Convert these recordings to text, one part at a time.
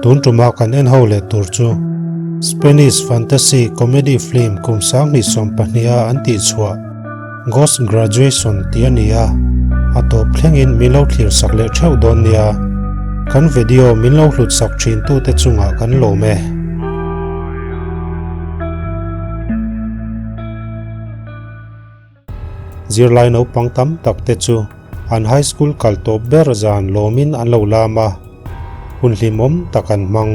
Tun tuma kan en ho leh tur chu Spanish fantasy comedy film kum 2020 a an tih chhuah Ghost Graduation tih a ni a, a tawp thlengin min lo thlir sak leh theuh dawn nia. Kan video min lo hlut sak thin tute chungah kan lawm e. Zirlai naupang tam tak te chu an high school kal tawp ber zan lawmin an lo lam a, hun hlimawm tak an hmang.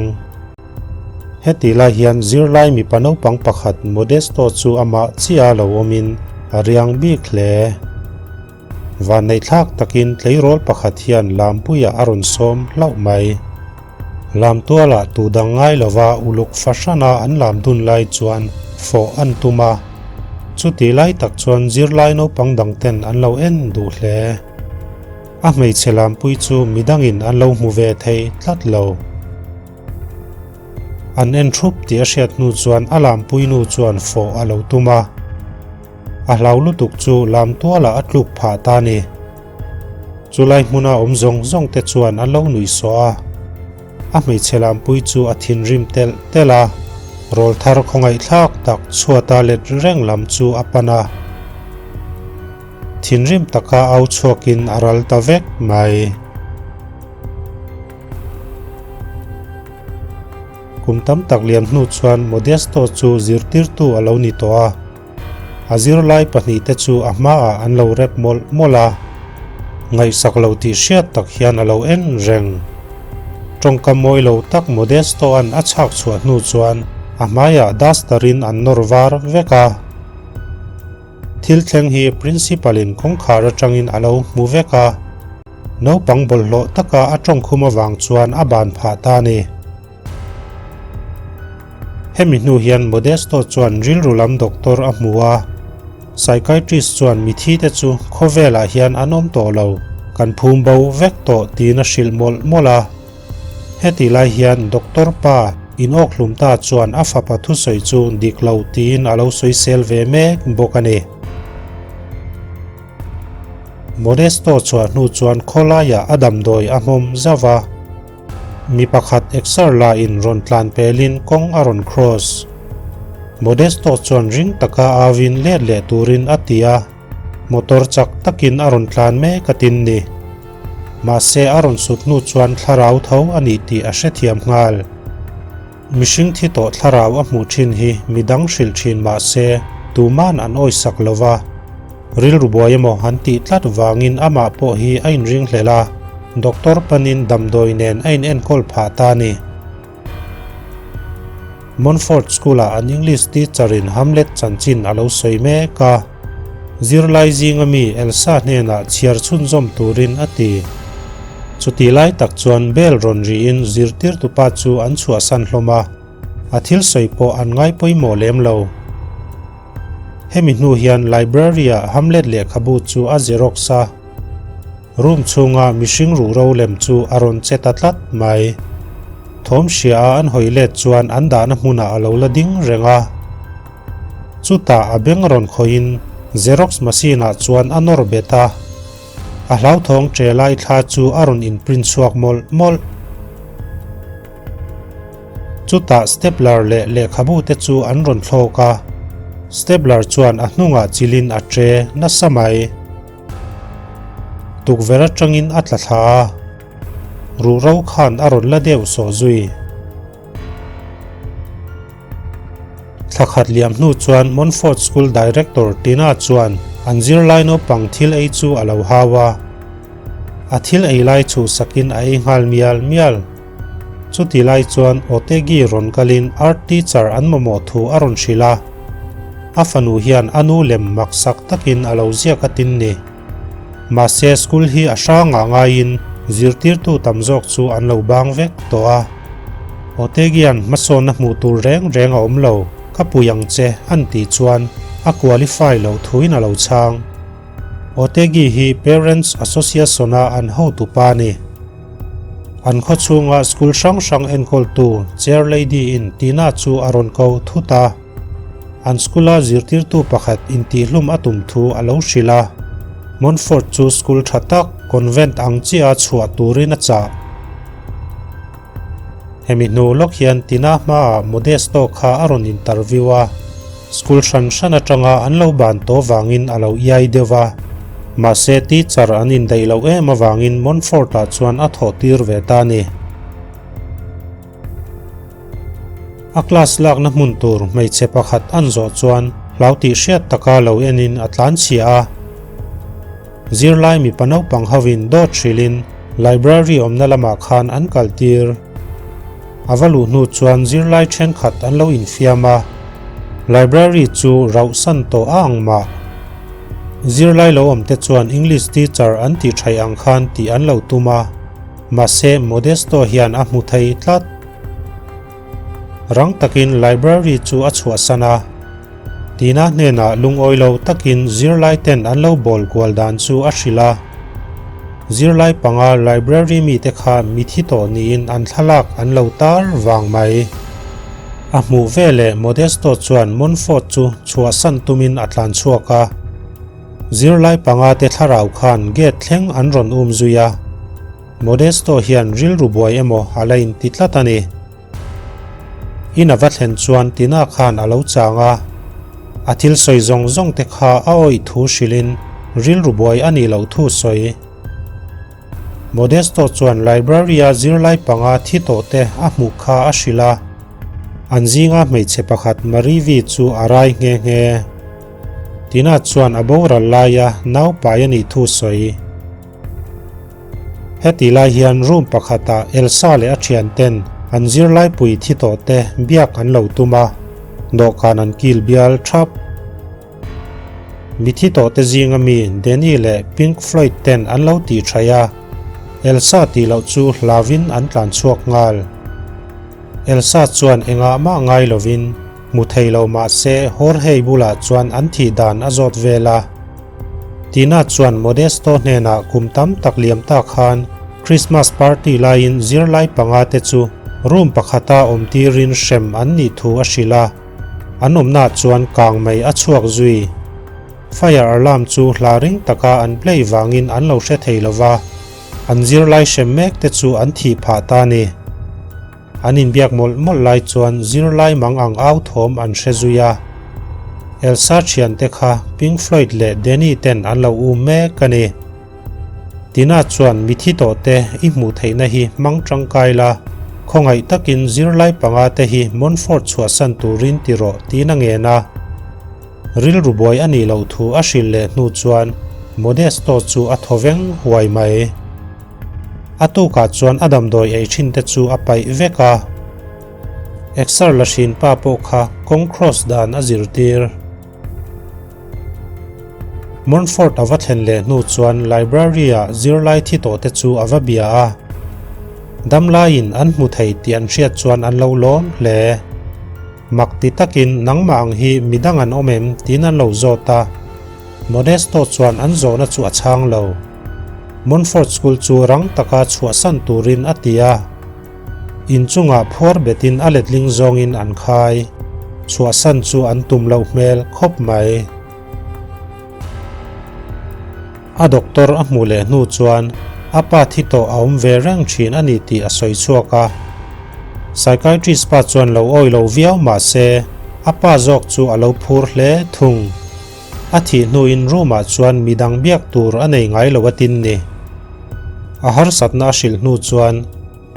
Heti lai hian zirlai mipa naupang pakhat Modesto chu amah chiah lo awmin a riang bik hle. Vanneihthlak takin tleirawl pakhat hian lampuiah a rawn sawm hlauh mai. Lamtualah tu dang ngai lova uluk fahrana an lam dun lai chuan fawh an tum a, chutih lai tak chuan zirlai naupang dang ten an lo en duh hle. A hmeichhe lampui chu midangin an lo hmu ve thei tlat lo. An en thup tih a hriat hnu chuan a lampui nu chuan fawh a lo tum a. A hlau lutuk chu lamtualah a tluk phah ta a ni. Chulai hmuna awm zawng zawng te chuan an lo nuih sawh a. A hmeichhe lampui chu a thinrim telh telh a, rawl thar khawngaihthlak tak chhuata let reng lam chu a pan a. Thinrim taka au chhuakin a ral ta vek mai. Kum tam tak liam hnu chuan Modesto chu zirtirtu a lo ni tawh a. A zirlai pahnihte chu a hmaah an lo rep mawlh mawlh a, ngaihsak lo tih hriat tak hian a lo en reng. Tawngka mawi lo tak Modesto-a'n a chhak chhuah hnu chuan a hmaiah duster-in an nawr var vek a. Thil thleng hi Principal-in kawngkhar atangin a lo hmu vek a, naupang bawlhhlawh taka a tawngkhum avang chuan a ban phah ta a ni. Hemi hnu hian Modesto chuan rilru lam doctor a hmu a, psychiatrist chuan mithi te chu khawvelah hian an awm tawh lo, kan phum bo vek tawh tiin a hrilh mawlh mawlh a. Heti lai hian doctor pa inawk hlum ta chuan a fapa thusawi chu dik lo tiin a lo sawisel ve mek bawk a ni. Modesto chhuah hnu chuan khawlaiah a damdawi a hmawm zauh a. Mi pakhat exer la in rawn tlan pelin kawng a rawn cross. Modesto chuan ring taka auin let leh turin a ti a, motor chak takin a rawn tlan mek a tin ni. Mahse a rawn sut hnu chuan thlarau tho a nih tih a hrethiam nghal. Mihring thi tawh thlarau a hmuh thin hi midang hrilh thin mahse tuman an awisak lova. Rilru buai emaw han tih tlat vangin amah pawh hi a inringhlel a, doctor panin damdawi nen a inenkawl phah ta a ni. Montfort School-ah an English teacher-in Hamlet chanchin a lo sawi mek a, zirlai zinga mi Elsa hnenah chhiar chhunzawm turin a ti. Chutih lai tak chuan bell rawn riin zirtirtupa chu an chhuahsan hlawm a. A thil sawi pawh an ngai pawimawh lem lo. Hemi hnu hian library-ah Hamlet lehkhabu chu a xerox a, room chhunga mihring ruhro lem chu a rawn che ta tlat mai. Thawm hria a an hawi let chuan an dahna hmunah a lo la ding reng a. Chutah a beng rawn khawihin xerox machine-ah chuan a nawr bet a. A hlauthawng ṭe lai thla chu a rawn inprint chhuak mawlh mawlh. Chutah stapler leh lehkhabu te chu an rawn thlawk a, stapler chuan a hnungah chilin a ṭe nasa mai. Tukverh atangin a tla thla a, ruhro khan a rawn la deuh sawh zui. Thla khat liam hnu chuan Montfort School Director Tina chuan an zirlai naupang thil ei chu a lo hau a, a thil ei lai chhuhsakin a ei nghal mial mial. Chuti lai chuan Otegi rawn kalin art teacher an mamawh thu a rawn hrilh a, a fanu hian a nu lem maksak takin a lo ziak a tin ni. Mahse school hi a hrangah ngaiin zirtirtu tam zawk chu an lo bang vek tawh a. Otegian hmasawnna hmuh tur reng reng a awm lo, ka pui ang che an tih chuan a qualify loh thuin a lo chhang. Otegi hi Parents Association-a an hotupa a ni. An khaw chhunga school hrang hrang enkawltu Chair Lady-in Tina chu a rawn ko thut a. An school-a zirtirtu pakhat intihlum a tum thu a lo hrilh a. Montfort chu school tha tak, convent ang chiah a chhuah turin a chah. Hemi hnu lawk hian Tina hmaah Modesto kha a rawn interview a, school hran hran atanga an lo ban tawh vangin a lo iai deuh a. Mahse teacher an indaih loh em avangin Montfort-ah chuan a thawh tir ve ta a ni. A class lakna hmun tur hmeichhe pakhat an zawh chuan hlau tih hriat taka lo enin a tlanchhia a. Zirlai mipa naupang hovin dawt hrilhin library awmna lamah khan an kaltir. A va luh hnu chuan zirlai thenkhat an lo infiam a, library chu rauh san tawh a ang mah. Zirlai lo awmte chuan English teacher an tih thaih ang khan tih an lo tum a, mahse Modesto hian a hmu thei tlat. Rang takin library chu a chhuahsan a. Tina hnenah lungawi lo takin zirlai ten an lo bawl kual dan chu a hrilh a. Zirlai panga library mite kha mithi tawh niin an thlalak an lo tar vang mai. A hmuh veleh Modesto chuan Montfort chu chhuahsan tumin a tlan chhuak a. Zirlai panga te thlarau khan gate thleng an rawn um zui a. Modesto hian rilru buai emaw a la inti tlat a ni. In a va thlen chuan Tina khan a lo chang a, a thil sawi zawng zawng te kha a awih thu hrilhin rilru buai a nih loh thu sawi. Modesto chuan library-a zirlai panga thi tawh te a hmuh kha a hrilh a, an zinga hmeichhe pakhat Marivi chu a rai nghe nghe. Tina chuan a boral laia naupai a nih thu sawi. Heti lai hian room pakhatah Elsa leh a thianten an zirlaipui thi tawh te biak an lo tum a, dawhkan an kil bial thap. Mithi tawh te zinga mi Danny leh Pink Floyd ten an lo tih thaih a, Elsa tih loh chu hlauin an tlan chhuak nghal. Elsa chuan engah mah ngai lovin Hmu thei lo mah se Jorge bulah chuan an thih dan a zawt vel a. Tina chuan Modesto hnenah kum tam tak liam ta khan Christmas party laiin zirlai panga te chu room pakhata awm tirin hrem an nih thu a hrilh a. An awmnaah chuan kang mai a chhuak zui. Fire alarm chu hla ring taka an play vangin an lo hre thei lo va, an zirlai hrem mek te chu an thih phah ta a ni. An inbiak mawlh mawlh lai chuan zirlai mang ang au thawm an hre zui a. Elsa thiante kha Pink Floyd leh Danny ten an lo um mek a ni. Tina chuan mithi tawh te i hmuh theihna hi hmang tangkai la, khawngaih takin zirlai panga te hi Montfort chhuahsan turin ti rawh tiin a ngen a. Rilru buai a nih loh thu a hrilh leh hnu chuan Modesto chu a thaw veng huai mai. A tukah chuan a damdawi ei thin te chu a paih vek a. Exer la hrin pa pawh kha kawng cross dan a zirtir. Montfort a va thlen leh hnu chuan library-ah zirlai thi tawh te chu a va bia a. Damlaiin an hmu thei tih an hriat chuan an lo lawm hle. Mak ti takin nangmah ang hi midang an awm em tiin an lo zawt a. Modesto chuan an zawhna chu a chhang lo. Montfort School chu rang taka chhuahsan turin a ti a. Inchungah phuar betin a letling zawngin an khai. Chhuahsan chu an tum loh hmel khawp mai. A doctor a hmuh leh hnu chuan a pa thi tawh a awm ve reng thin a ni tih a sawi chhuak a. Psychiatrist pa chuan lo awi lo viau mah se a pa zawk chu a lo phur hle thung. A thih hnuin room ah chuan midang biak tur a nei ngai lo a tin ni. A harsatna a hrilh hnu chuan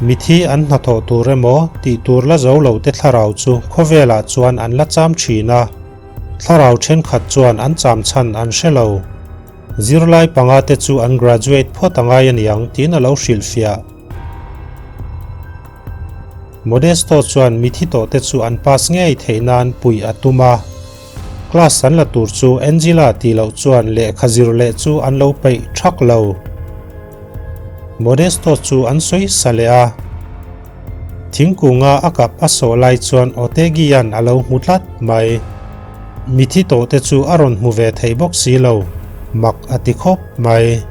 mithi an hnathawh tur emaw tih tur la zo lo te thlarau chu khawvelah chuan an la cham thin a. Thlarau thenkhat chuan an cham chhan an hre lo. Zirlai panga te chu an graduate phawt a ngai a niang tiin a lo hrilhfiah. Modesto chuan mithi tawh te chu an pass ngei theih nan puih a tum a. Class an la tur chu Angela tih loh chuan lehkha zir leh chu an lo peih thak lo. Modesto chu an sawi sa leh a. Thingkunga a kap a sawh lai chuan Otegian a lo hmu tlat mai. Mithi tawh te chu a rawn hmu ve thei bawk si lo, mak a ti khawp mai.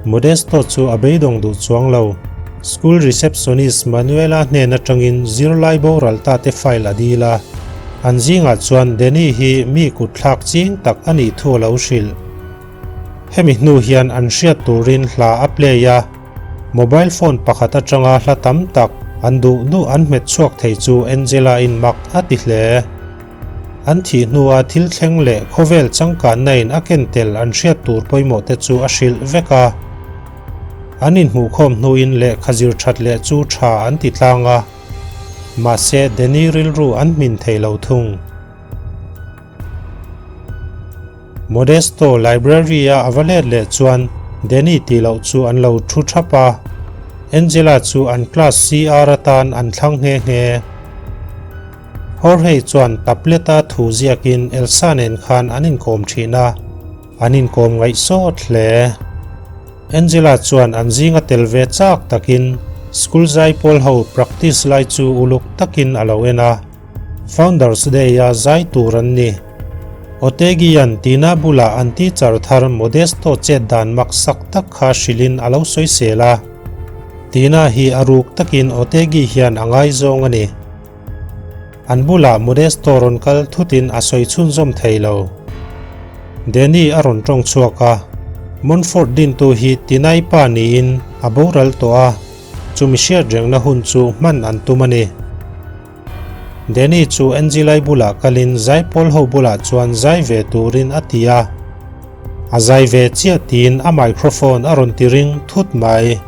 Modesto chu a beidawng duh chuang lo. School receptionist Manuela hnen atangin zirlai boral ta te file a dil a. An zingah chuan Danny hi mi kutthlak ching tak a nih thu a lo hrilh. Hemi hnu hian an hriat turin hla a play a. Mobile phone pakhat atanga hla tam tak. An duh duh an hmet chhuak thei chu Angela-in mak a ti hle. An thih hnua thil thleng leh khawvel changkanna in a ken tel an hriat tur pawimawh te chu a hrilh vek a. An inhmuhkhawm hnuin lehkha zir that leh chu tha an ti tlang a. Mahse Danny rilru an hmin thei lo thung. Modesto Library-a a va let leh chuan Danny tih loh chu an lo thu thap a, Angela chu an class CR atan an thlang nghe nghe. Jorge chuan tablet-a thu ziakin Elsa nen khan an inkawm thin a, an inkawm ngaih sawt hle. Angela chuan an zinga tel ve chak takin school zaipawl ho practice lai chu uluk takin a lo en a. Founders Day-a zai tur an ni. Otegian Tina bulah an teacher thar Modesto chet dan mak sak tak kha hrilhin a lo sawisel a. Tina hi a ruk takin Otegi hian a ngaizawng a ni. An bulah Modesto rawn kal thutin a sawi chhunzawm thei lo. Danny a rawn tawng chhuak a, Montfort dintu hi Tinai pa niin a boral tawh a, chumi hriat rengna hun chu hman an tum a ni. Danny chu Angelai bulah kalin zaipawl ho bulah chuan zai ve turin a ti a. A zai ve chiah tiin a microphone a rawn ti ring thut mai.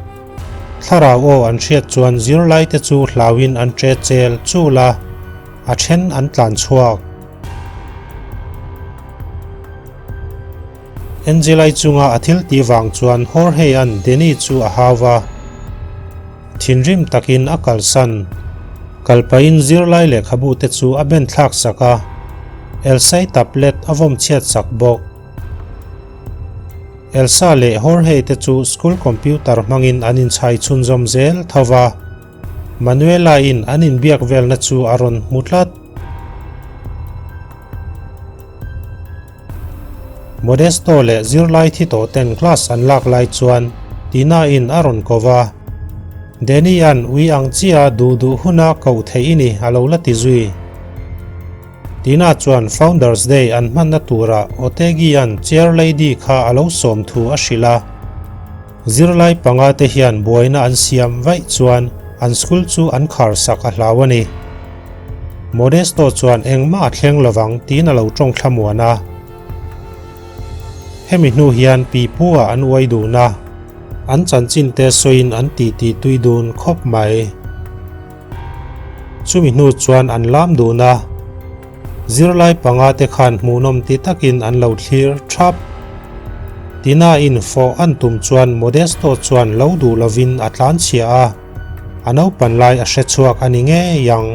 Thlarau aw an hriat chuan zirlaite chu hlauin an ṭe chel chul a, a ṭhen an tlan chhuak. Angelai chunga a thil tih vang chuan Jorge-a'n Danny chu a hau va. Thinrim takin a kalsan. Kal pahin zirlai lehkhabu te chu a ben thlak sak a, Elsai tablet a vawm chhiat sak bawk. Elsa leh Jorge te chu school computer hmangin an inchhai chhunzawm zel tho va, Manuela-in an inbiak velna chu a rawn hmu tlat. Modesto leh zirlai thi tawh ten class an lak lai chuan Tina-in a rawn ko va. Danny-a'n ui ang chiah duh duh huna koh theih i ni a lo la ti zui. Tina chuan Founders Day an hmanna turah Otegi-a'n Chair Lady kha a lo sawm thu a hrilh a. Zirlai panga te hian buaina an siam vaih chuan an school chu an khar sak a hlau a ni. Modesto chuan engmah a thleng lovang tiin a lo tawng thlamuan a. Hemi hnu hian pipu ah an uai dun a, an chanchin te sawiin an titi tui dun khawp mai. Chumi hnu chuan an lam dun a, zirlai panga te khan hmuhnawm ti takin an lo thlir thap. Tina in fawh an tum chuan Modesto chuan lo duh lovin a tlanchhia a, a naupan lai a hre chhuak a ni ngei ang.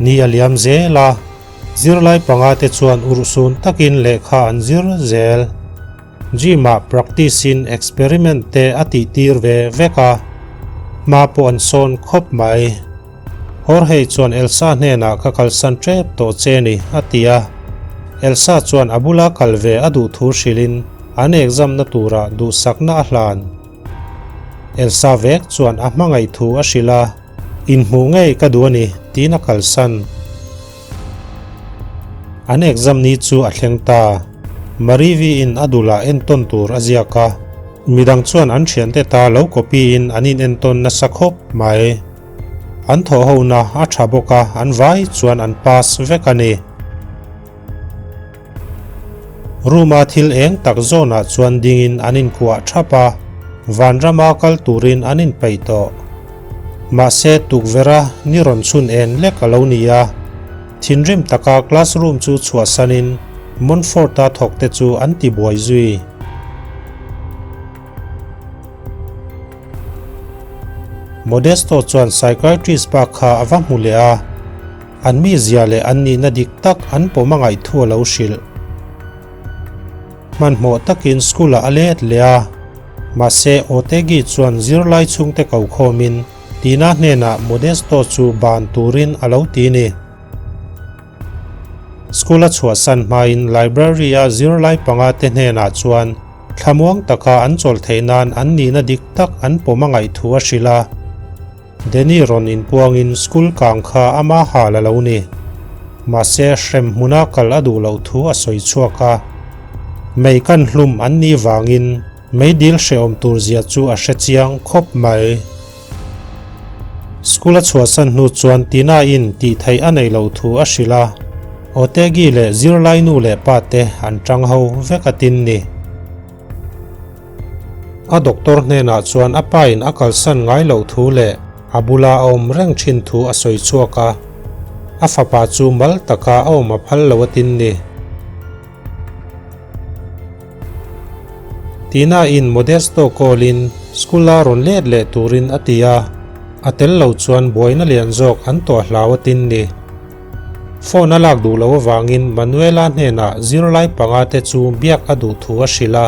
Ni a liam zel a, zirlai panga te chuan urhsun takin lehkha an zir zel. Gym ah practice in experiment te a tih tir ve vek a, hma pawh an sawn khawp mai. Jorge chuan Elsa hnenah ka kalsan tep tawh che ni a ti a, Elsa chuan a bula kal ve a duh thu hrilhin an exam na turah duhsakna a hlan. Elsa vek chuan a hmangaih thu a hrilh a, Inhmuh ngei ka duh a ni tiin a kalsan. An exam ni chu a thleng ta. Marivi-in a dulah entawn tur a ziak a, midang chuan an thiante ta lo copy-in an in entawn nasa khawp mai. An thawhhona a tha bawk a, an vai chuan an pass vek a ni. Room-a thil eng tak zawnah chuan dingin an inkuah thap a, vanrama kal turin an inpeih tawh. Mahse, tukverha ni rawn chhun en lek a lo ni a, thinrim taka classroom chu chhuahsanin Montfort-a thawkte chu an tibuai zui. Modesto chuan psychiatrist pa kha a va hmu leh a. An mizia leh an nihna dik tak an pawm a ngaihthu a lo hrilh. Hmanhmawh takin school ah a let leh a, mahse Otegi chuan zirlai chhungte ko khawmin Tina hnenah Modesto chu ban turin a lo ti ni. School a chhuahsan hmain library-a zirlai panga te hnenah chuan thlamuang taka an chawl theih nan an nihna dik tak an pawm a ngaihthu a hrilh a. Danny rawn inpuangin school kang kha ama hal a lo ni. Mahse hrem hmuna kal a duh loh thu a sawi chhuak a. Mei kan hlum an nih vangin meidil hrehawm tur zia chu a hre chiang khawp mai. School a chhuahsan hnu chuan Tina-in tih theih a neih loh thu a hrilh a, Otegi leh zirlai nu leh pa te an tang ho vek a tin ni. A doctor hnenah chuan a pain a kalsan ngai loh thu leh a bula a awm reng thin thu a sawi chhuak a, a fapa chu mal taka a awm a phal lo a tin ni. Tina-in Modesto call-in school-a rawn let leh turin a ti a, a tel lo chuan buaina lian zawk an tuah hlau a tin ni. Phone a lak duh loh avangin Manuela hnenah zirlai panga te chu biak a duh thu a hrilh a,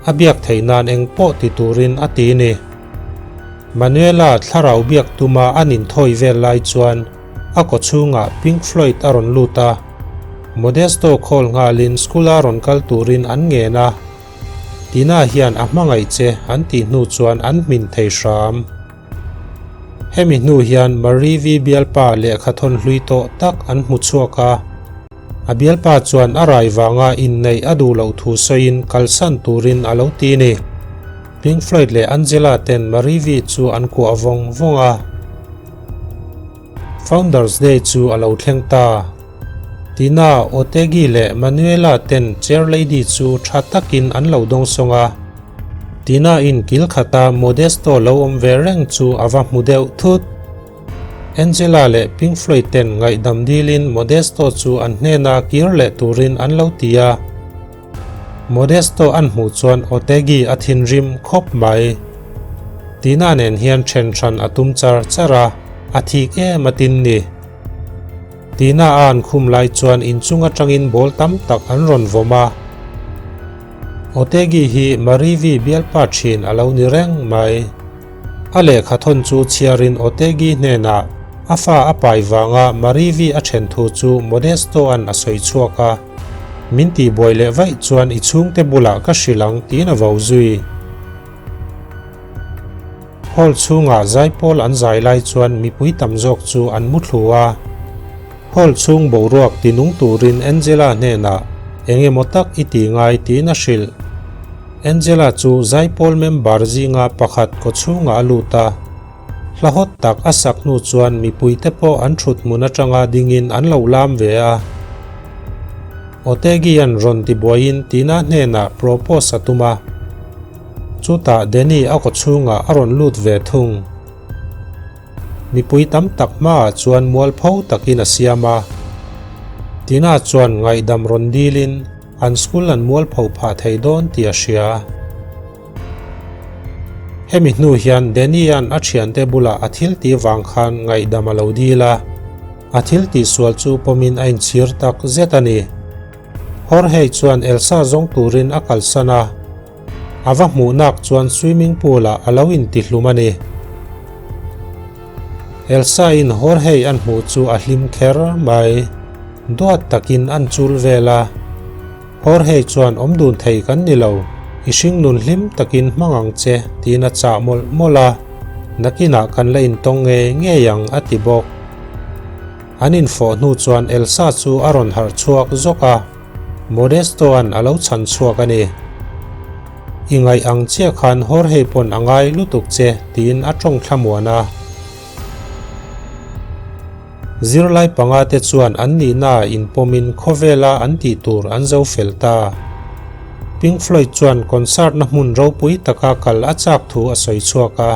a biak theih nan eng pawh ti turin a ti ni. Manuela thlarau biak tuma an inthawi vel lai chuan a kaw chhungah Pink Floyd a rawn lut a, Modesto call nghalin school-a rawn kal turin an ngen a, Tina hian a hmangaih che an tih hnu chuan an hmin thei hram. Hemi hnu hian Marivi bialpa lehkha thawn hlui tawh tak an hmu chhuak a, a bialpa chuan a rai vanga inneih a duh loh thu sawiin kalsan turin a lo ti ni. Pink Floyd leh Angela ten Marivi chu an kuah vawng vawng a. Founders Day chu a lo thleng ta. Tina, Otegi leh Manuela ten Chairlady chu tha takin an lo dawngsawng a. Tina in kil khata Modesto lo awm ve reng chu a va hmu deuh thut. Angela leh Pink Floyd ten ngaihdam dilin Modesto chu an hnena kir leh turin an lo ti a. Modesto an hmuh chuan Otegi a thinrim khawp mai. Tina nen hian then hran a tum char char a, a thik em a tin ni. Tina a an khum lai chuan inchung atangin ball tam tak an rawn vawm a. Otegi hi Marivi bialpa thin a lo ni reng mai. A lehkha thawn chu chhiarin Otegi hnenah a fa a pai vanga Marivi a then thu chu Modesto-a'n a sawi chhuak a. Min tihbuai leh vaih chuan i chhungte bulah ka hrilh ang tiin a vo zui. Hall chhungah zaipawl an zai lai chuan mipui tam zawk chu an mu thlu a. Hall chhung boruak ti nung turin Angela hnenah eng emaw tak i ti ngai tiin a hrilh. Angela chu zaipawl member zinga pakhat kaw chhungah a lut a. Hla hawt tak a sak hnu chuan mipuite pawh an thut hmun atanga dingin an lo lam ve a. Otegi-a'n rawn tibuaiin Tina hnenah propose a tum a. Chutah Danny a kaw chhungah a rawn lut ve thung. Mipui tam tak hmaah chuan mualpho takin a siam a. Tina chuan ngaihdam rawn dilin an school an mualpho phah thei dawn tih a hria. Hemi hnu hian Danny-a'n a thiante bulah a thil tih vang khan ngaihdam a lo dil a, a thil tihsual chu pawmin a inchhir tak zet a ni. Jorge chuan Elsa zawng turin a kalsan a, a va hmuh nak chuan swimming pool ah a lo intihlum a ni. Elsa-in Jorge an hmuh chu a hlim kher mai, duat takin an chul vel a. Jorge chuan awm dun thei kan ni lo, i hringnun hlim takin hmang ang che tiin a chah mawlh mawlh a, nakinah kan la intawng ngei ngei ang a ti bawk. An infawh hnu chuan Elsa chu a rawn harh chhuak zawk a, Modesto-a'n a lo chhan chhuak a ni. I ngaih ang chiah khan Jorge pawn a ngai lutuk che tiin a tawng thlamuan a. Zirlai panga te chuan an nihna ah inpawmin khawvela an tih tur an zo fel ta. Pink Floyd chuan concert na hmun ropui taka kal a chak thu a sawi chhuak a,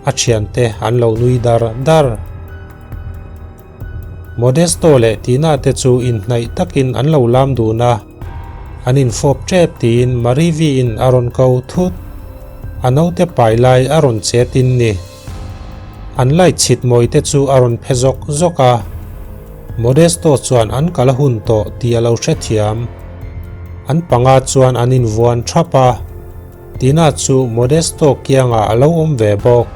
a thiante an lo nui dar dar. Modesto leh Tina te chu inhnaih takin an lo lam dun a, an infawp tep tiin Marivi-in a rawn ko thut. A naute pai lai a rawn che tin ni. An light chhit mawi te chu a rawn phe zawk zawk a. Modesto chuan an kal a hun tawh tih a lo hrethiam. An panga chuan an invuan thap a. Tina chu Modesto kiangah a lo awm ve bawk.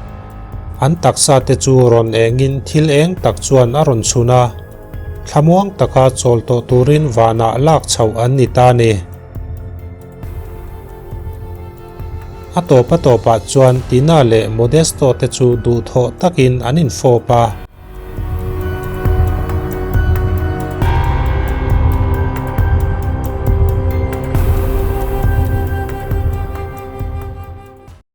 An taksa te chu rawn engin thil eng tak chuan a rawn chhun a, thlamuang taka chawl tawh turin vanah lak chhoh an ni ta ni. A tawp a tawpah chuan Tina leh Modesto te chu duhthawh takin an infawp a.